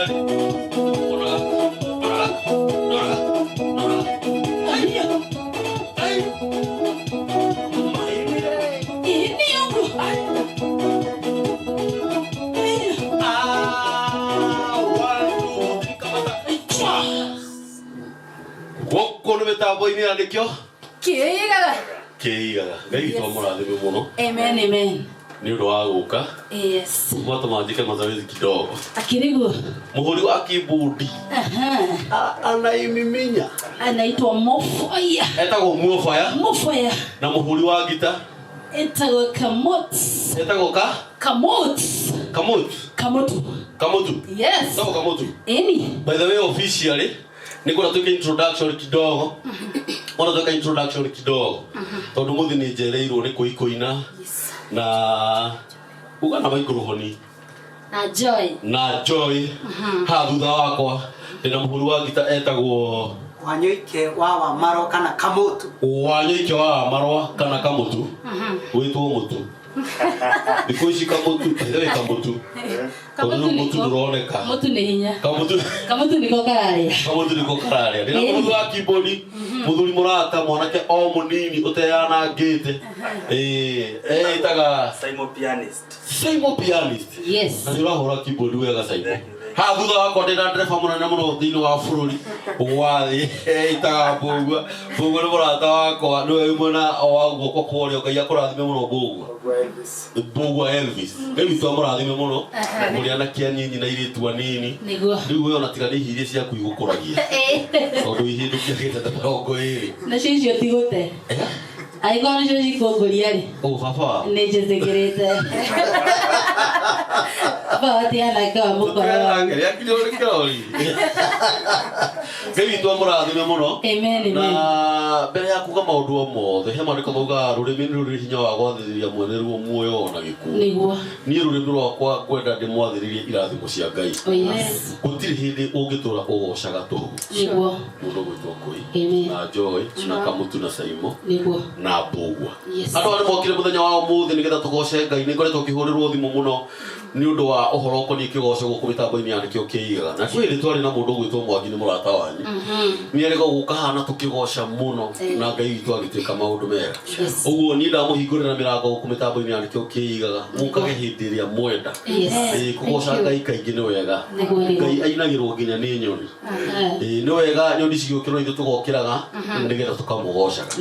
Rĩ, rora, rora, rora, rora. Aiya, ai. Mainire. Ĩĩ ũguo. Ai. Ĩĩ. Ah, one, two, three, kamata. Chwa. Gũkũ nĩ mĩtambo-inĩ ya nĩkĩo Kĩĩgaga. Kĩigaga. Ngai witũ amũrathime mũno Amen, amen. Nĩ ũndũ wa gũka. Yes. Mwatũma njĩke mazoezi kidogo. Akĩrĩguo. Mũhũri wa keyboard anaimiminya. Anaitwa Mofoya. Etagwo Muofaya. Mofoya. Na mũhũri wa ngita Etagwo Kamot. Etagwo ka Kamot. Kamutu. Kamotu. Kamutu. Yes. Etagwo Kamutu. Ĩni. By the way, officially nĩ ngwenda twĩke introduction kidogo, ona twĩka introduction kidogo tondũ mũthi nĩ njereirwo nĩ kũikũina na uga na microphone. Na Joy. Na Joy ha thutha wakwa ndĩna mũhũri wa ngita etagwo Wanyoike wa Wamaro kana Kamutu. Wanyoike wa Marwa kana Kamutu, wĩtwo Mũtu thikũ ici. Kamutu, by the way, Kamutu, tondũ rĩu mũtu ndũroneka. Mũtu nĩ hinya. Kamutu. Kamutu nĩko kararĩa. Kamutu nĩko kararĩa. Ndĩna mũhũri wa keyboard, mũthuri mũrata, mwanake o mũnini ũteyanangĩte. Ĩĩ, ĩtaga Simon Pianist. Simon Pianist. Yes. Na nĩ ũrahũra keyboard wega, Simon. Thank you, thank you. Ha thutha wakwa ndĩna ndereba mũnene mũno thĩinĩ wa bũrũri wa thĩ, ĩtaga Mbũgua. Mbũgua nĩ mũrata wakwa, nĩwe wĩ mwena wa guoko kwa ũrĩo. Ngai akũrathime mũno, Mbũgua. Elvis. Mbũgua Elvis, Ngai witũ amũrathime mũno. Mũrĩ anake anini na airĩtu anini. Nĩguo. Rĩu we ona tiga nĩ ihi iria ciaku igũkũragia, tondũ ihĩndũkia ta 20. Nacio icio tigũte. Angĩkorwo nĩcio cikũngũria rĩ. Ũ baba. Nĩ njĩtĩkĩrĩte. Baba ti anake wa mũkoro. Kĩrori. Ngai witũ amũrathime mũno. Amen, amen. Na mbere ya kuga maũndũ o mothe, he maandĩko maugaga rũrĩmĩ nĩ rũrĩ hinya wa gwathĩrĩria mwene ruo muoyo ona gĩkuũ. Niĩ rũrĩmĩ rwakwa ngwenda ndĩmwathĩrĩrie irathimo cia Ngai. Oh yes. Gũtirĩ hĩndĩ ũngĩtũra ũgocaga tũhũ. Mũndũ gwĩtwo Kũi na Joy na Kamutu na Saimo na Mbũgua. Andũ aya nĩ mokire mũthenya wa ũmũthĩ nĩgetha tũgoce Ngai. Nĩ ngoretwo ngĩhũrĩrwo thimũ mũno nĩ ũndũ wa ũhoro ũkoniĩ kĩgoco gũkũ mĩtambo-inĩ ya nĩkĩo kĩigaga. Na kwĩ hĩndĩ twarĩ na mũndũ ũgwĩtwo Mwangi, nĩ mũrata wanyu, nĩ erĩga gũka hana tũkĩgoca mũno na Ngai witũ agĩtuĩka maũndũ mega. Ũguo niĩ ndamũhingũrĩra mĩrango gũkũ mĩtambo-inĩ ya nĩkĩo kĩigaga, mũkage hĩndĩ ĩrĩa mwenda. Ĩĩ, kũgoca Ngai kaingĩ nĩ wega. Nĩguo. Ngai ainagĩrwo nginya nĩ nyoni. Ĩĩ, nĩ wega nyoni cigĩũkĩrwo, ithuĩ tũgokĩraga nĩgetha tũkamũgocaga.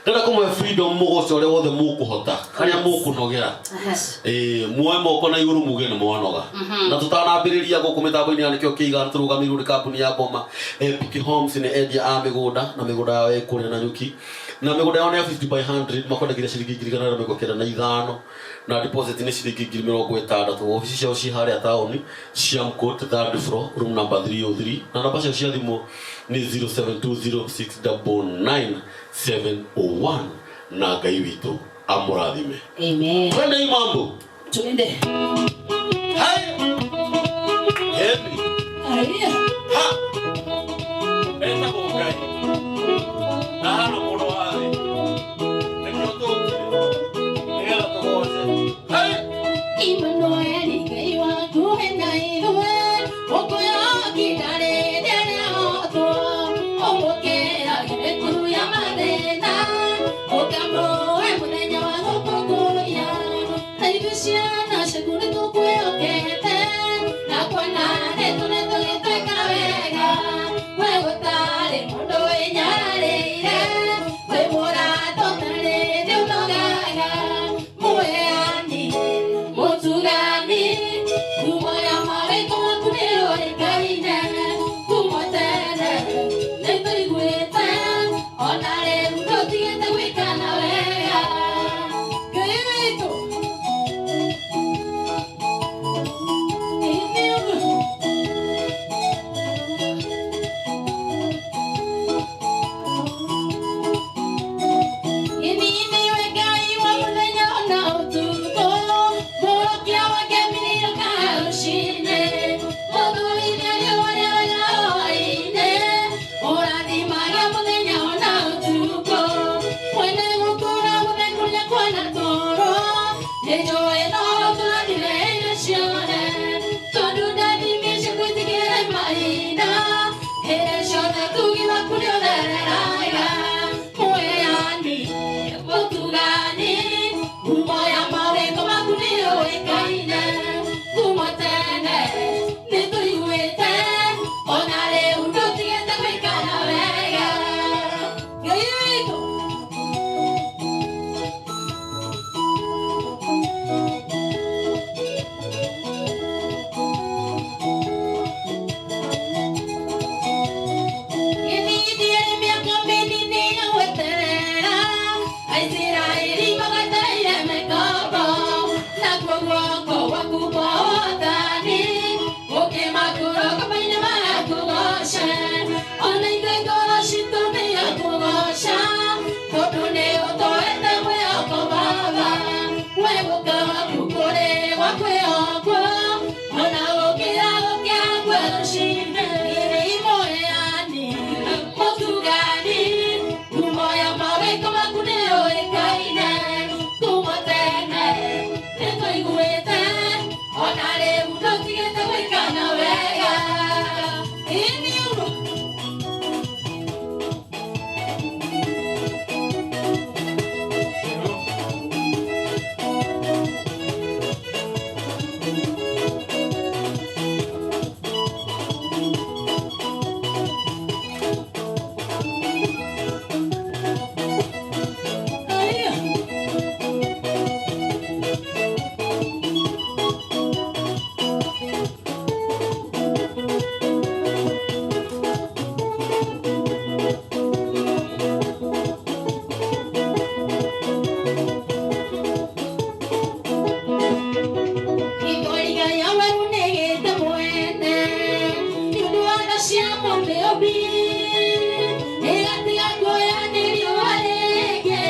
Ndĩrenda kũmũhe freedom mũgoce ũrĩa wothe mũkũhota, harĩa mũkũnogera. Ĩĩ, muoe moko na igũrũ muge nĩ mwanoga. Na tũtanambĩrĩria, gũkũ mĩtambo-inĩ ya nĩkĩo kĩiga tũrũgamĩrĩirwo nĩ kambuni ya Boma Epic Homes. Nĩ endia a mĩgũnda, na mĩgũnda yao ĩ kũrĩa na nyuki, na mĩgũnda yao nĩ ya 50 by 100. Makwendagĩria ciringi 195,000 na deposit nĩ ciringi 60,000. Obici ciao ci harĩa taũni, Siam Court, third floor, room number 303, na namba ciao cia thimũ nĩ 0720699701. Na Ngai witũ amũrathime. Amen. Twende hii mambo. Tuende. Hai. Henry. Aya. Ha. Etagwo Ngai. Na hana mũndũ wa thĩ. Nĩkĩo tũkire. Nĩgetha tũgoce. Hai. Immanueli Ngai waku hena ithuĩ, ũkũyoki ndarĩ nĩarehotwo, ũmũkĩra mĩkuru ya mathĩna, ũkamũhe mũthenya wa gũkũngũiya, na ithuĩ ciana ciaku nĩtũkwĩhokete. mũthĩũmbi ĩgatiga kũyanĩrio rĩngĩ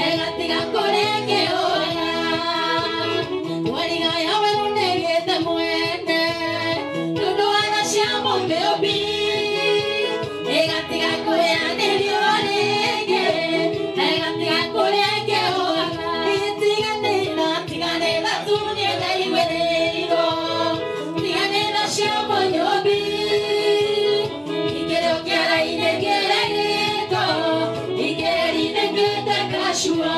ĩgatiga kũrĩkĩũra warigaya werũ nĩgĩte mwene nĩũndũ wa tha cia mũthĩũmbi ĩgatiga kũyanĩrio rĩngĩ ĩgatiga kũrĩkĩũra itiganĩra tiganĩra tu niĩ ndaiguĩrĩirwo tiganĩra cia mũnyũmbi ikĩrĩ kĩara-inĩ kĩregĩtwo ikĩrinĩkĩte gacua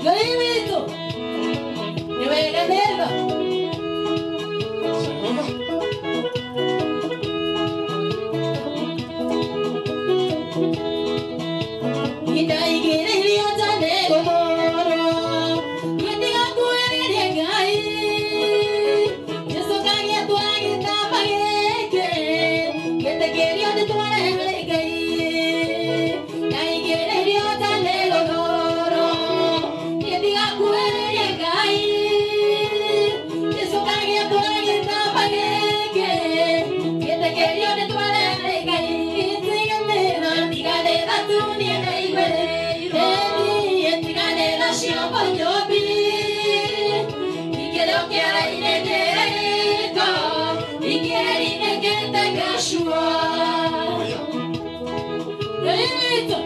Ngai witũ nĩ wega nĩtha Ndaigĩrĩirio nja nĩ gũthũrwo ngĩtiga kwĩrĩria Ngai Jesũ kagĩatwara gĩtamba gĩkĩ gĩtĩkĩrio ndĩtware harĩ Ngai Ndaigĩrĩirio nja nĩ gũthũrwo ngĩtiga kwĩrĩria Ngai Jesũ kagĩatwara gĩtamba gĩkĩ gĩtĩkĩrio ndĩtware harĩ Ngai Tiganĩra tiganĩra tu niĩ ndaiguĩrĩirwo tiganĩra cia mũnyũmbi ikĩrĩ kĩara-inĩ kĩregĩtwo ikĩrinĩkĩte gacua Ngai witũ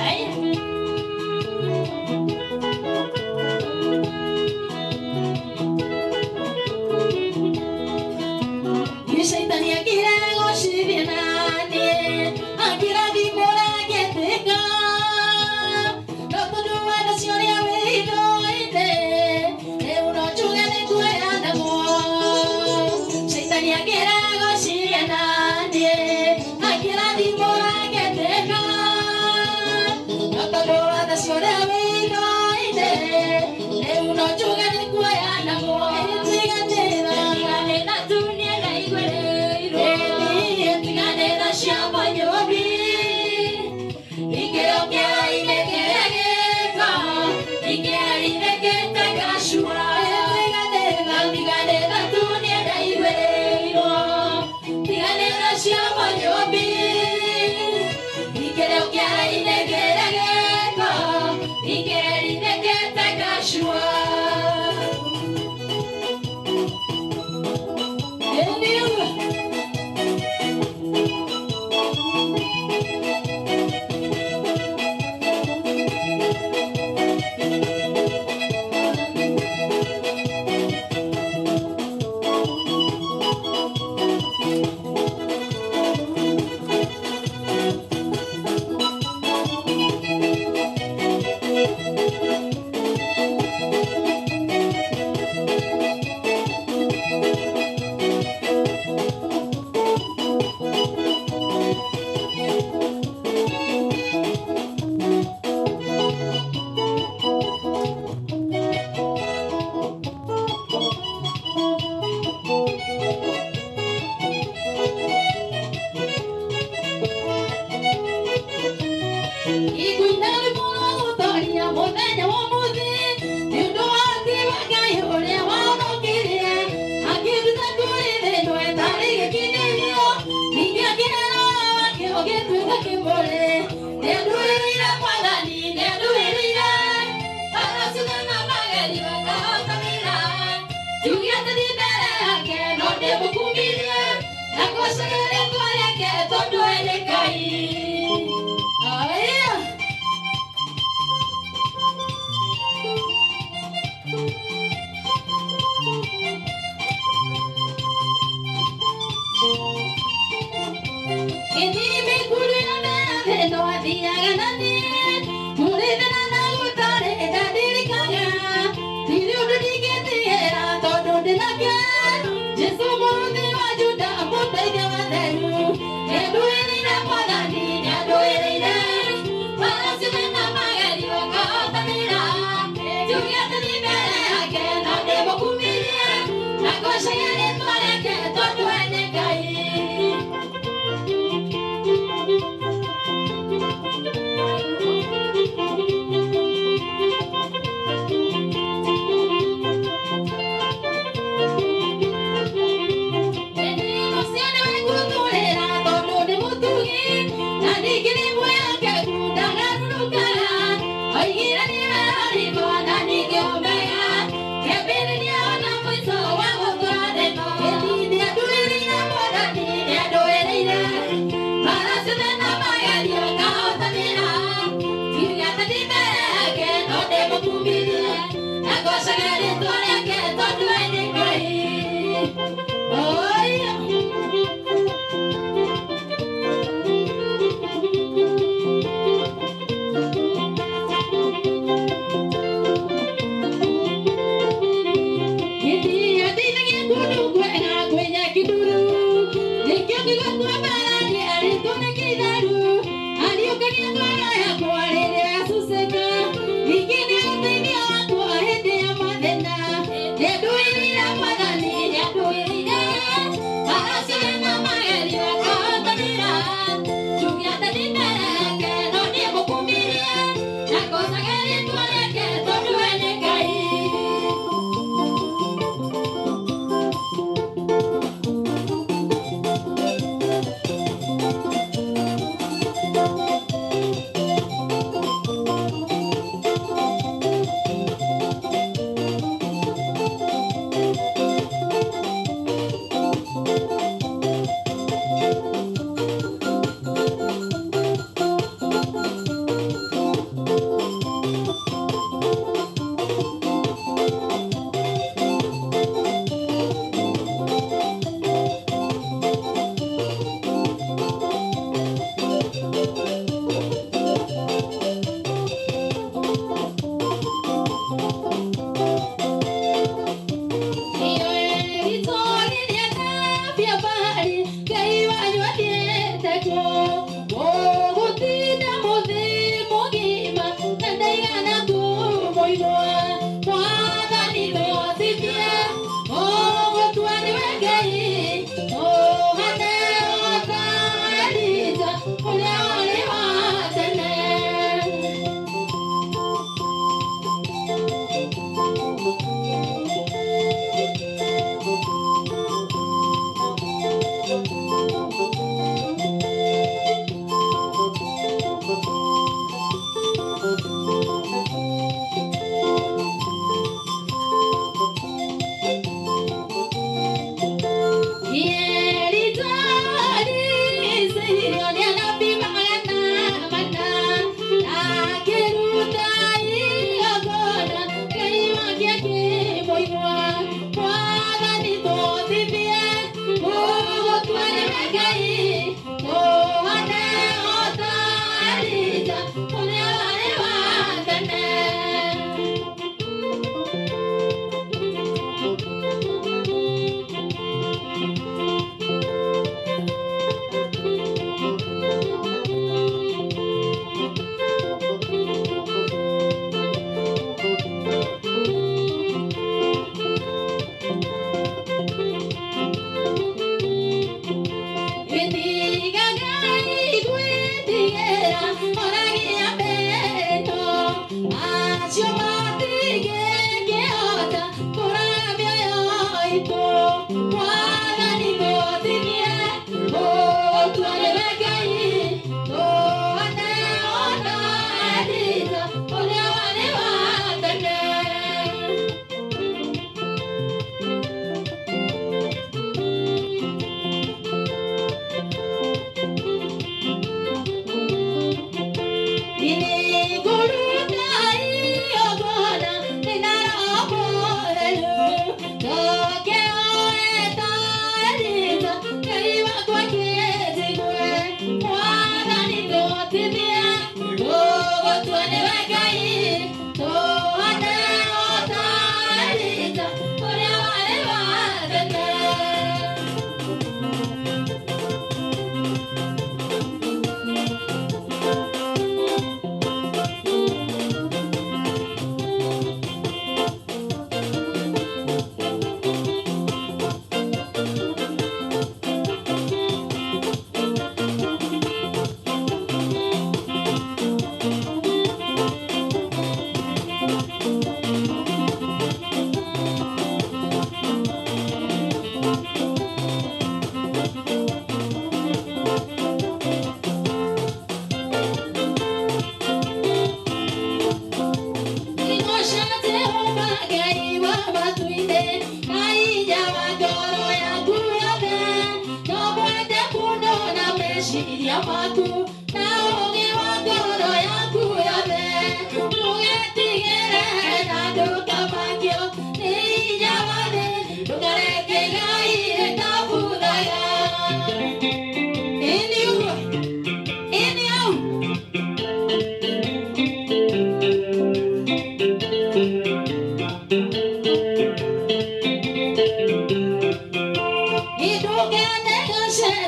Aya. Shaitani akĩregocithia naniĩ akĩrathimũra ngĩtĩka no tondũ wa tha cia ũrĩa wĩ hitho-inĩ rĩu no njuge nĩ kuoyanagwo Shaitani akĩregocithia naniĩ akĩrathimũra ngĩtĩka no tondũ wa tha cia ũrĩa wĩ hitho-inĩ rĩu no njuge nĩ kuoyanagwo Tiganĩra tiganĩra tu niĩ ndaiguĩrĩirwo tiganĩra cia mũnyũmbi ikĩrĩ kĩara-inĩ kĩregĩtwo ikĩrinĩkĩte gacua tiganĩra tiganĩra tu niĩ ndaiguĩrĩirwo tiganĩra cia mũnyũmbi ikĩrĩ kĩara-inĩ kĩregĩtwo ikĩrinĩkĩte gacua Iguina rĩmwe gũtoria mũthenya wa ũmũthĩ nĩ ũndũ wa ũthĩ wa Ngai ũrĩa wahonokirie akĩnduta kũrĩ thĩ ĩno ĩtarĩ gĩkinyĩrio ningĩ akĩhera wake ũgĩtuĩka kĩmũrĩ nĩanduĩrĩire Mwathani nĩanduĩrĩire aracindana mageri makahotanĩra njuge atĩ ndi mbere yake no ndĩmũkumirie na ngocage rĩĩtwa rĩake tondũ we nĩ Ngai. Aya.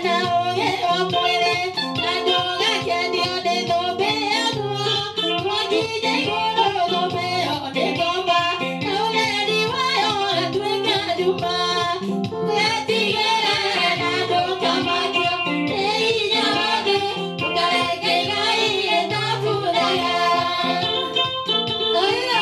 Ina mwĩrĩ na ndũgakenio nĩ thũmbĩ yaguo twakinya igũrũ thũmbĩ ĩyo nĩ ngoma na ũreri wayo ũgatuĩka nduma ndũgetigĩre na ndũkamakio nĩ hinya wa thĩ ndũkareke igai rĩtabuthaga. Haya.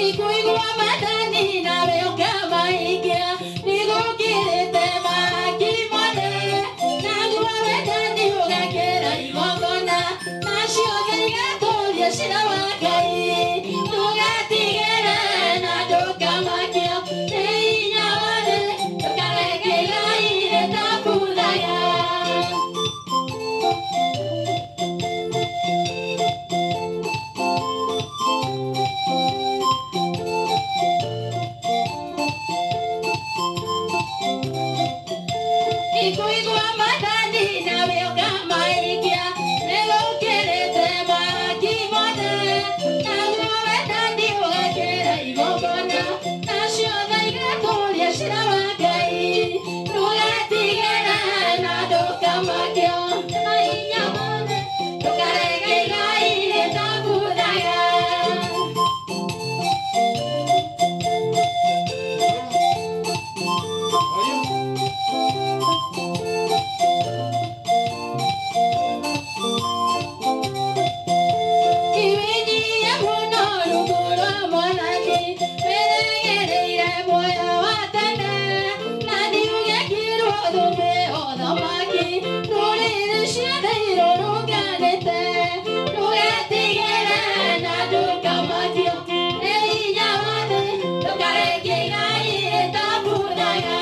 Ikuigua mathani nawe ũkamaikia nĩgũkĩrĩte mahaki mothe naguo wendani ũgakĩra igongona nacio igatũria cira wa Ngai ndũgatigĩre na ndũkamakio nĩ hinya wa thĩ ndũkareke igai rĩtabuthaga. Ikuigua mathani nawe ũkamaikia nĩgũkĩrĩte mahaki mothe naguo wendani ũgakĩra igongona nacio tha igatũria cira wa Ngai ndũgatigĩre na ndũkamakio na hinya wothe ndũkareke igai rĩtabuthaga. Iwinyie mũno rungu rwa mwathani wĩrĩgĩrĩire muoyo wa tene na nĩũgekĩrwo thũmbĩ ũthamaki ndũrĩrĩ ciothe irũrũnganĩte ndũgetigĩre na ndũkamakio nĩ hinya wa thĩ ndũkareke igai rĩtabuthaga.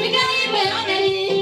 We got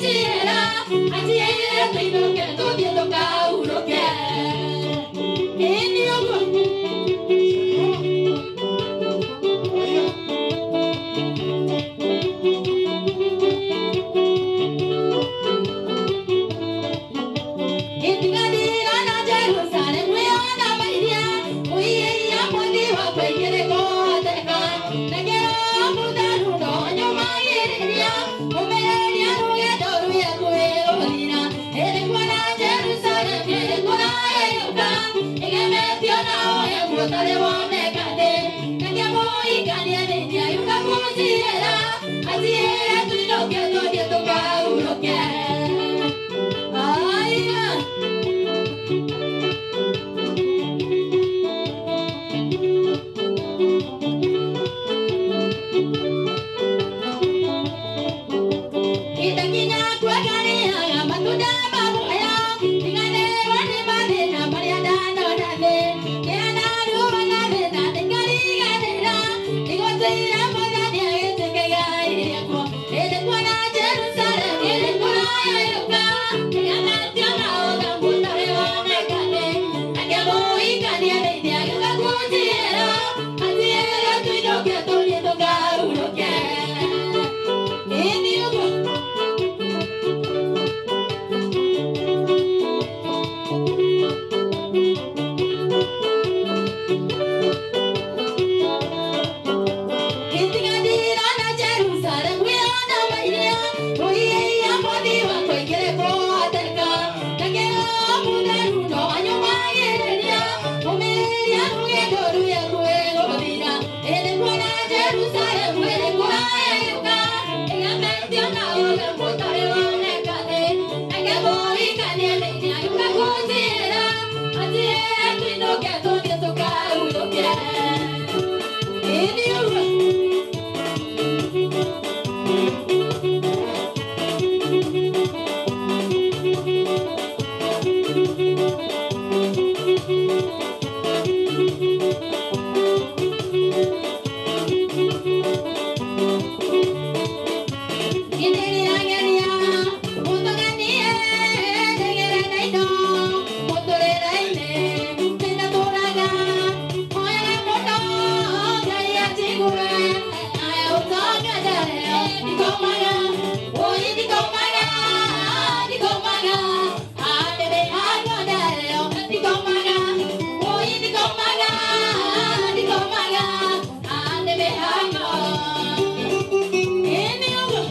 kũnjĩra anjĩre tũinũke tũthiĩ tũkahurũke ĩni ũguo. Itiganĩra Jerusalemu yona mairia ũiĩia mũthi wakwa igĩrĩ kũhoteka nakĩo mũtharu no nyũmagĩrĩria ũmĩrĩria rũgendo rũrĩa kwĩgũthira ĩrĩ kuona Jerusalemu ĩrĩ kũrayũka ĩgemetio na ũhehu ũtarĩ woneka thĩ nake mũhikania nĩndiayũka kũnjĩra anjĩre tũinũke tũthiĩ tũkahurũke. Aya. Itakinya kuangalia matunda mabuya tiganĩrwo nĩ mathĩna marĩa ndanona thĩ kĩana ruo na thĩna ndĩngariganĩra nĩgũtũire Mwathani agĩtuĩka igai rĩakwa ĩndĩ kuona Jerusalemu ĩrĩ kũrayũka ĩgemetio na ũthambu ũtarĩ woneka thĩ nake mũhikania thĩinĩ agĩũka kũnjĩra anjĩre tũinũke tũthiĩ tũkahurũke ĩni ũguo. Itiganĩra na Jerusalemu yona mairia ũiĩia mũthi wakwa igĩrĩ kũhoteka nakĩo mũtheru no anyũmagĩrĩria ũmĩrĩria rũgendo rũrĩa kwĩgũthira ĩrĩ kuona Jerusalemu ĩrĩ kũrayũka ĩgemetio na ũthembu ũtarĩ woneka thĩ nake mũhikania thĩinĩ agĩũka kũnjĩra anjĩre tũinũke tũthiĩ tũkahurũke ĩni ũguo. Indĩrĩrageria mũtũganie ndĩgĩre na indo mũtũrĩre-inĩ nĩndatũraga hoyaga mũno Ngai anjigue nawe ũtonga ndareo ndikomaga ũi ndikomaga ndikomaga andĩmĩhango ndareo ndikomaga ũi ndikomaga ndikomaga andĩmĩhango ĩni ũguo.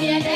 Ona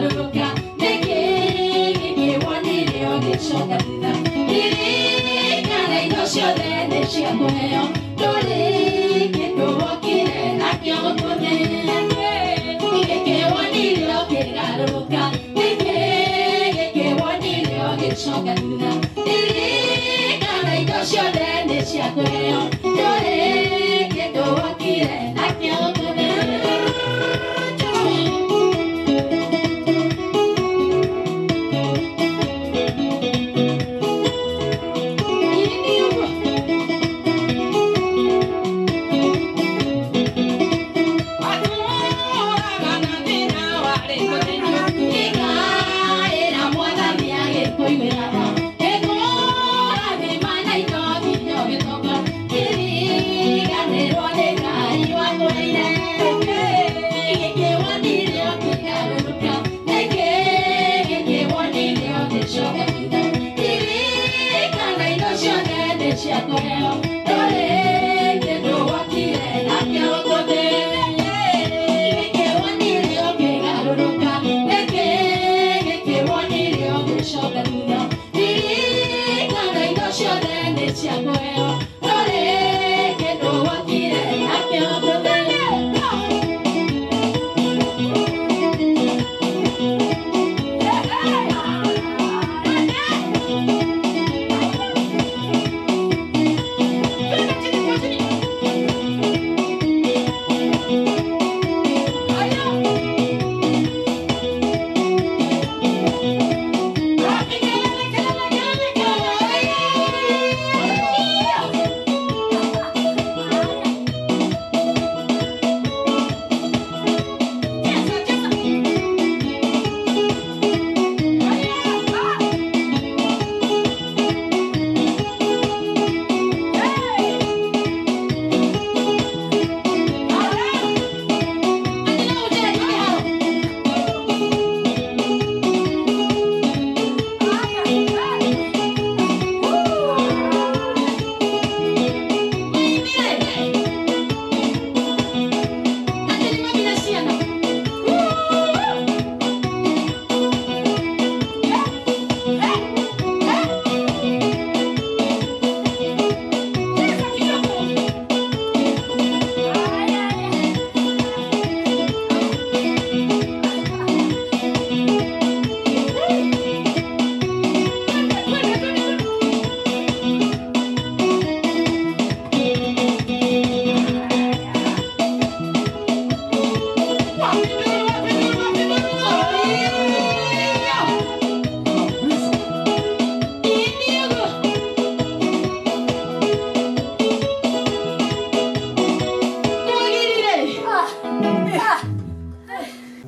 Ũkĩgarũrũka nĩkĩ gĩkĩwonire ũgĩcoka thutha ririkana indo ciothe nĩ cia kũheo ndũrĩ kĩndũ wokire nakĩo gũkũ thĩ gĩkĩwonire ũkĩgarũrũka nĩkĩ gĩkĩwonire ũgĩcoka thutha ririkana indo ciothe nĩ cia kũheo ndũrĩ kĩndũ wokire nakĩo gũkũ thĩ.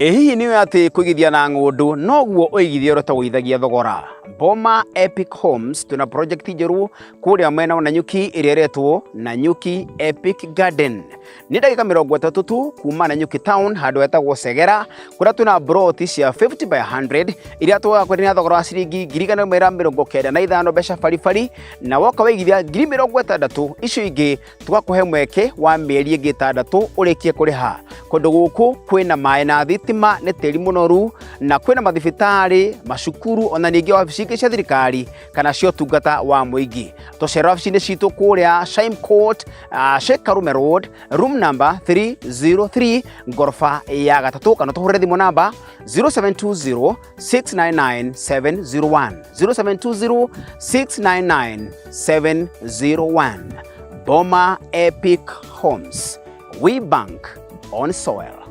Ĩ hihi nĩ ũĩ atĩ kũigithia na ng'ũndũ noguo ũigithia ũrĩa ũtagũithagia thogora? Boma Epic Homes twĩna project njerũ kũrĩa mwena wa Nanyuki ĩrĩa ĩretwo Nanyuki Epic Garden. Nĩ ndagĩka 30 tu kuma Nanyuki town handũ hetagwo Segera kũrĩa twĩna broti cia 50 by 100 iria tũgakwenderia na thogora wa ciringi 195,000 mbeca baribari, na woka waigithia 60,000 icio ingĩ tũgakũhe mweke wa mĩeri ĩngĩ 6 ũrĩkie kũrĩha. Kũndũ gũkũ kwĩna maĩ na thitima, nĩ tĩri mũnoru, na kwĩna mathibitarĩ, macukuru, ona ningĩ wabici ingĩ cia thirikari kana cia ũtungata wa mũingĩ. Tũcera wabici-inĩ citũ kũrĩa Shime Court, Sheikh Karume Road, room number 303, ngoroba ya gatatũ, kana tũhũrĩre thimũ namba 0720 699 701, 0720 699 701. Boma Epic Homes, we bank on soil.